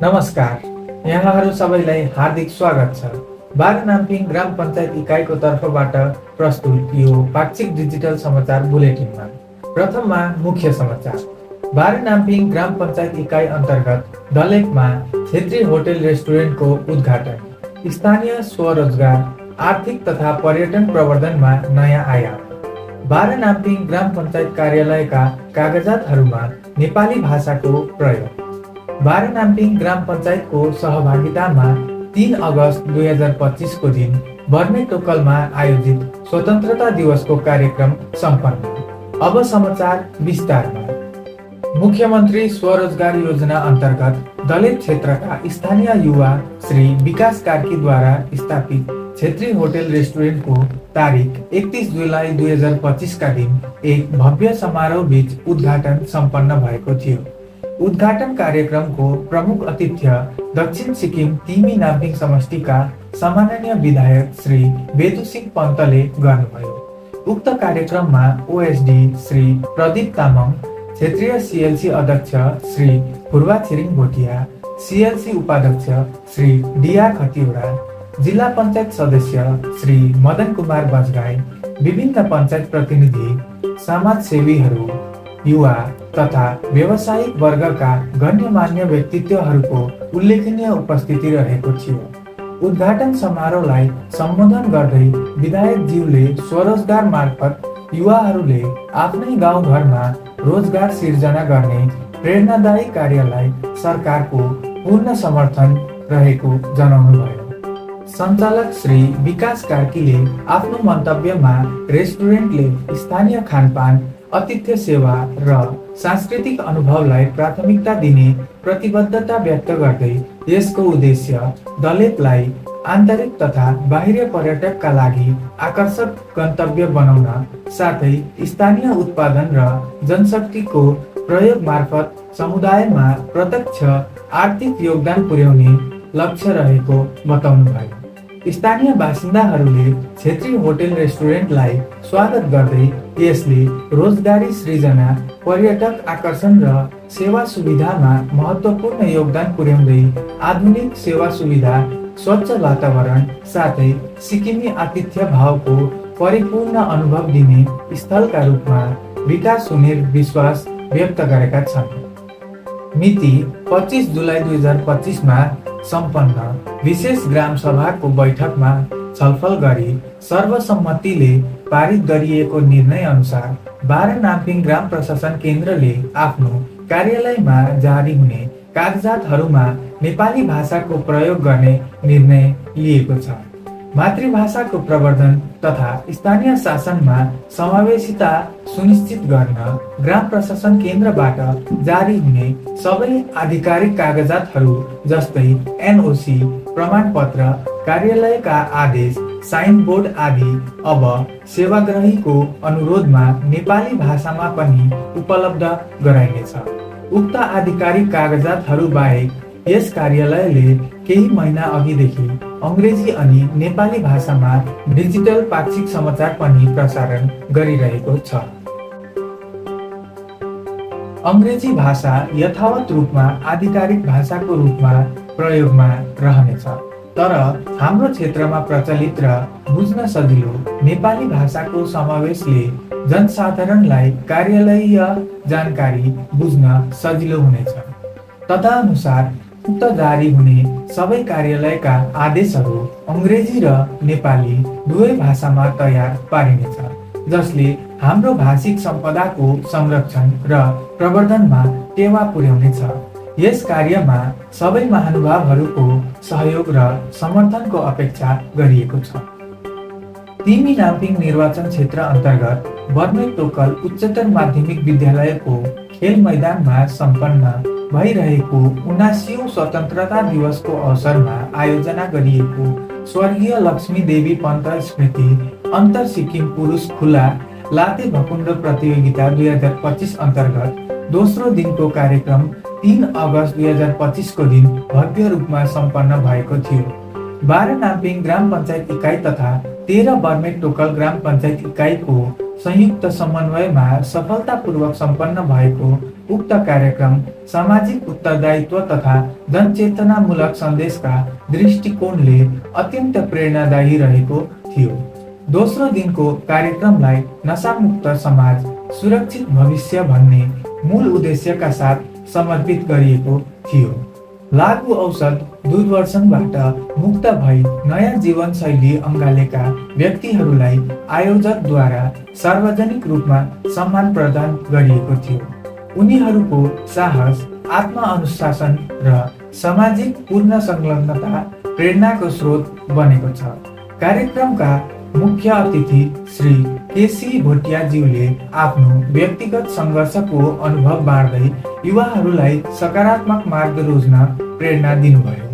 नमस्कार, यहाँहरू सबैलाई हार्दिक स्वागत छ। बारेनाम्पिङ ग्राम पञ्चायत इकाइको तर्फबाट प्रस्तुत यो पाक्षिक डिजिटल समाचार बुलेटिनमा प्रथममा मुख्य समाचार। बारेनाम्पिङ ग्राम पञ्चायत इकाइ अन्तर्गत दलेकमा क्षेत्रीय होटल रेस्टुरेन्टको उद्घाटन, स्थानीय स्वरोजगार, आर्थिक तथा पर्यटन प्रवर्धनमा नयाँ आयाम। बारेनाम्पिङ ग्राम पञ्चायत कार्यालयका कागजातहरूमा नेपाली भाषाको प्रयोग। बारेनाम्पिङ ग्राम पञ्चायतको सहभागितामा 3 अगस्त 2025 को दिन बर्मेटोकलमा आयोजित स्वतन्त्रता दिवसको कार्यक्रम सम्पन्न। अब समाचार विस्तारमा। मुख्यमन्त्री स्वरोजगार योजना अन्तर्गत दलित क्षेत्रका स्थानीय युवा श्री विकास कार्कीद्वारा स्थापित क्षेत्रीय होटल रेस्टुरेन्टको तारिक 31 जुलाई 2025 का दिन एक भव्य समारोह बीच उद्घाटन सम्पन्न भएको थियो। उद्घाटन कार्यक्रमको प्रमुख अतिथि दक्षिण सिक्किम तिमी नाम्पिङ समष्टिका सम्माननीय विधायक श्री बेतुसिंह पन्तले गर्नुभयो। उक्त कार्यक्रममा ओएसडी श्री प्रदीप तामाङ, क्षेत्रीय सिएलसी अध्यक्ष श्री फुर्वा छिरिङ भोटिया, सिएलसी उपाध्यक्ष श्री डीआर खतिवडा, जिल्ला पञ्चायत सदस्य श्री मदन कुमार बजगाई, विभिन्न पञ्चायत प्रतिनिधि, समाजसेवीहरू, युवा तथा व्यावसायिक वर्गका गण्यमान्य व्यक्तित्वहरूको उल्लेखनीय उपस्थिति रहेको थियो। उद्घाटन समारोहलाई सम्बोधन गर्दै विधायकज्यूले स्वरोजगार मार्फत युवाहरूले आफ्नै गाउँघरमा रोजगार सिर्जना गर्ने प्रेरणादायी कार्यलाई सरकारको पूर्ण समर्थन रहेको जनाउनुभयो। सञ्चालक श्री विकास कार्कीले आफ्नो मन्तव्यमा रेस्टुरेन्टले स्थानीय खानपान, आतिथ्य सेवा र सांस्कृतिक अनुभवलाई प्राथमिकता दिने प्रतिबद्धता व्यक्त गर्दै यसको उद्देश्य दलेपलाई आन्तरिक तथा बाहिर पर्यटकका लागि आकर्षक गन्तव्य बनाउन साथै स्थानीय उत्पादन र जनशक्तिको प्रयोग मार्फत समुदायमा प्रत्यक्ष आर्थिक योगदान पुर्याउने लक्ष्य रहेको बताउनुभयो। स्थानीय बासिन्दाहरूले क्षेत्रीय होटल रेस्टुरेन्टलाई स्वागत गर्दै यसले रोजगारी सृजना, पर्यटक आकर्षण र सेवा सुविधामा महत्त्वपूर्ण योगदान पुर्याउँदै आधुनिक सेवा सुविधा, स्वच्छ वातावरण साथै सिक्किमी आतिथ्य भावको परिपूर्ण अनुभव दिने स्थलका रूपमा विकास हुने विश्वास व्यक्त गरेका छन्। मिति 25 जुलाई 2025 मा सम्पन्न विशेष ग्राम सभाको बैठकमा छलफल गरी सर्वसम्मतिले पारित गरिएको निर्णय अनुसार बारेनाम्पिङ ग्राम प्रशासन केन्द्रले आफ्नो कार्यालयमा जारी हुने कागजातहरूमा नेपाली भाषाको प्रयोग गर्ने निर्णय लिएको छ। मातृभाषाको प्रवर्धन तथा स्थानीय शासनमा समावेशिता सुनिश्चित गर्न ग्राम प्रशासन केन्द्रबाट जारी हुने सबै आधिकारिक कागजातहरू जस्तै एनओसी, प्रमाणपत्र, कार्यालयका आदेश, साइन बोर्ड आदि अब सेवाग्राहीको अनुरोधमा नेपाली भाषामा पनि उपलब्ध गराइनेछ। उक्त आधिकारिक कागजातहरू बाहेक यस कार्यालयले केही महिना अघिदेखि अङ्ग्रेजी अनि नेपाली भाषामा डिजिटल पाक्षिक समाचार पनि प्रसारण गरिरहेको छ। अङ्ग्रेजी भाषा यथावत रूपमा आधिकारिक भाषाको रूपमा प्रयोगमा रहनेछ, तर हाम्रो क्षेत्रमा प्रचलित र बुझ्न सजिलो नेपाली भाषाको समावेशले जनसाधारणलाई कार्यालयीय जानकारी बुझ्न सजिलो हुनेछ। तदनुसार उक्त जारी हुने सबै कार्यालयका आदेशहरू अङ्ग्रेजी र नेपाली दुवै भाषामा तयार पारिनेछ, जसले हाम्रो भाषिक सम्पदाको संरक्षण र प्रवर्धनमा टेवा पुर्याउनेछ। यस कार्यमा सबै महानुभावहरूको सहयोग र समर्थनको अपेक्षा गरिएको छ। तिमी नाम्पिङ निर्वाचन क्षेत्र अन्तर्गत बर्मेटोकल उच्चतर माध्यमिक विद्यालयको खेल मैदानमा सम्पन्न भइरहेको 79औं स्वतन्त्रता दिवसको अवसरमा आयोजना गरिएको स्वर्गीय लक्ष्मी देवी पन्त स्मृति अन्तर सिक्किम पुरुष खुला लाते भकुण्डो प्रतियोगिता 2025 अन्तर्गत दोस्रो दिनको कार्यक्रम 3 अगस्त 2025 को दिन भव्य रूपमा सम्पन्न भएको थियो। बारेनाम्पिङ ग्राम पञ्चायत इकाइ तथा 13 बर्मेटोकल ग्राम पञ्चायत इकाइको संयुक्त समन्वयमा सफलतापूर्वक सम्पन्न भएको उक्त कार्यक्रम सामाजिक उत्तरदायित्व तथा जनचेतनामूलक सन्देशका दृष्टिकोणले अत्यन्त प्रेरणादायी रहेको थियो। दोस्रो दिनको कार्यक्रमलाई नशामुक्त समाज सुरक्षित भविष्य भन्ने मूल उद्देश्यका साथ समर्पित गरिएको थियो। लागु औषध दुर्व्यसनबाट मुक्त भई नयाँ जीवनशैली अँगालेका व्यक्तिहरूलाई आयोजकद्वारा सार्वजनिक रूपमा सम्मान प्रदान गरिएको थियो। उनीहरूको साहस, आत्मअनुशासन र सामाजिक पूर्ण संलग्नता प्रेरणाको स्रोत बनेको छ। कार्यक्रमका मुख्य अतिथि श्री केसी भोटियाज्यूले आफ्नो व्यक्तिगत सङ्घर्षको अनुभव बाँड्दै युवाहरूलाई सकारात्मक मार्ग रोज्न प्रेरणा दिनुभयो।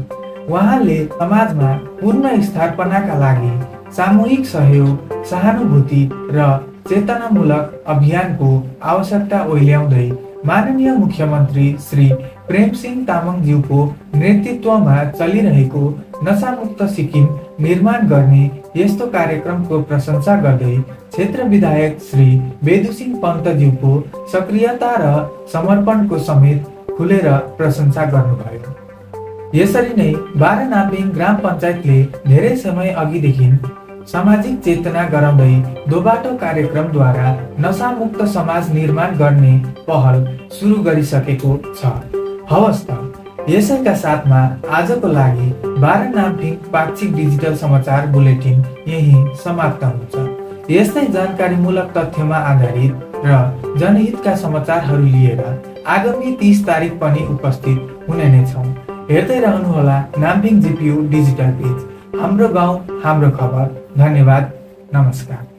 उहाँले समाजमा पूर्ण स्थापनाका लागि सामूहिक सहयोग, सहानुभूति र चेतनामूलक अभियानको आवश्यकता ओइल्याउँदै माननीय मुख्यमन्त्री श्री प्रेमसिंह तामाङज्यूको नेतृत्वमा चलिरहेको नशामुक्त सिक्किम निर्माण गर्ने यस्तो कार्यक्रमको प्रशंसा गर्दै क्षेत्र विधायक श्री बेदुसिंह पन्तज्यूको सक्रियता र समर्पणको समेत खुलेर प्रशंसा गर्नुभयो। यसरी नै बारानाम्पिङ ग्राम पञ्चायतले धेरै समय अघिदेखि सामाजिक चेतना गराउँदै दोबाटो कार्यक्रमद्वारा नशामुक्त समाज निर्माण गर्ने पहल सुरु गरिसकेको छ। हवस् त, यसैका साथमा आजको लागि बारानाम्पिङ पाक्षिक डिजिटल समाचार बुलेटिन यही समाप्त हुन्छ। यस्तै जानकारीमूलक तथ्यमा आधारित र जनहितका समाचारहरू लिएर आगामी 30 तारिक पनि उपस्थित हुने नै छौँ। हेर्दै रहनुहोला नाम्पिङ जिपियु डिजिटल पेज। हाम्रो गाउँ हाम्रो खबर। धन्यवाद, नमस्कार।